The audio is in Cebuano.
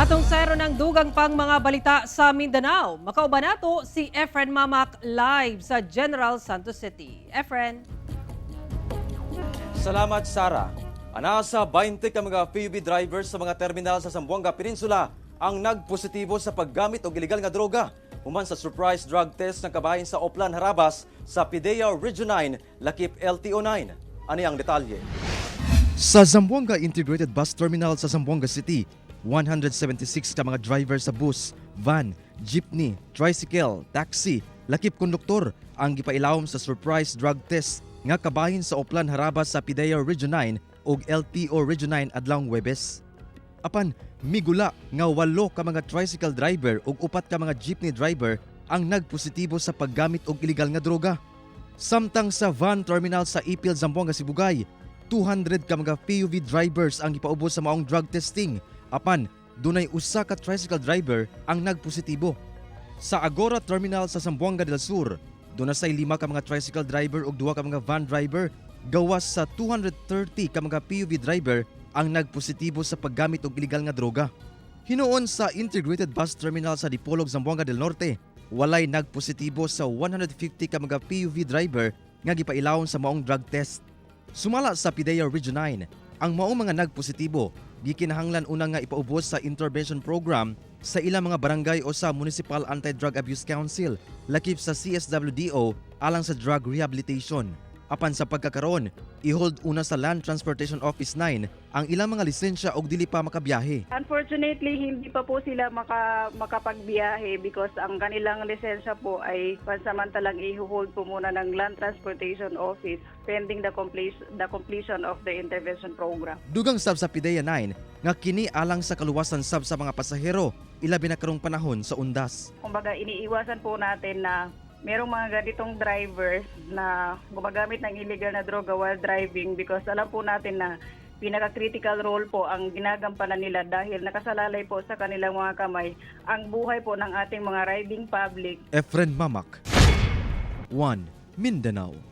Atong sayron ng dugang pang mga balita sa Mindanao. Makauban nato si Efren Mamac live sa General Santos City. Efren. Salamat, Sara. Anaa sa 20 ka mga PUV drivers sa mga terminal sa Zamboanga Peninsula ang nagpositibo sa paggamit og illegal nga droga human sa surprise drug test ng kabahin sa Oplan Harabas sa PDEA Region 9, lakip LTO 9. Ani ang detalye. Sa Zamboanga Integrated Bus Terminal sa Zamboanga City, 176 ka mga driver sa bus, van, jeepney, tricycle, taxi, lakip konduktor ang gipailawom sa surprise drug test nga kabahin sa Oplan Harabas sa PDEA Region 9 ug LTO Region 9 adlawng Huwebes. Apan migula nga walo ka mga tricycle driver ug upat ka mga jeepney driver ang nagpositibo sa paggamit og illegal nga droga. Samtang sa van terminal sa Ipil, Zamboanga, Sibugay, 200 ka mga PUV drivers ang gipaubos sa maong drug testing apan dunay usa ka tricycle driver ang nagpositibo. Sa Agora Terminal sa Zamboanga del Sur, duna say lima ka mga tricycle driver ug duha ka mga van driver gawas sa 230 ka mga PUV driver ang nagpositibo sa paggamit og illegal nga droga. Hinuon sa Integrated Bus Terminal sa Dipolog, Zamboanga del Norte, walay nagpositibo sa 150 ka mga PUV driver nga gipailawon sa maong drug test. Sumala sa PDEA Region 9, ang maong mga nagpositibo gikinahanglan una nga ipaubos sa intervention program sa ilang mga barangay o sa Municipal Anti-Drug Abuse Council lakip sa CSWDO alang sa drug rehabilitation. Apan sa pagkakaroon, i-hold una sa Land Transportation Office 9 ang ilang mga lisensya og dili pa makabiyahe. Unfortunately, hindi pa po sila makapagbiyahe because ang kanilang lisensya po ay pansamantalang i-hold po muna ng Land Transportation Office pending the completion of the intervention program. Dugang sab sa PDEA 9 nga kini alang sa kaluwasan sab sa mga pasahero, ilabi na karong panahon sa undas. Kumbaga, iniiwasan po natin na merong mga ganitong drivers na gumagamit ng illegal na droga while driving because alam po natin na pinaka-critical role po ang ginagampanan nila dahil nakasalalay po sa kanilang mga kamay ang buhay po ng ating mga riding public. Efren Mamac, 1 Mindanao.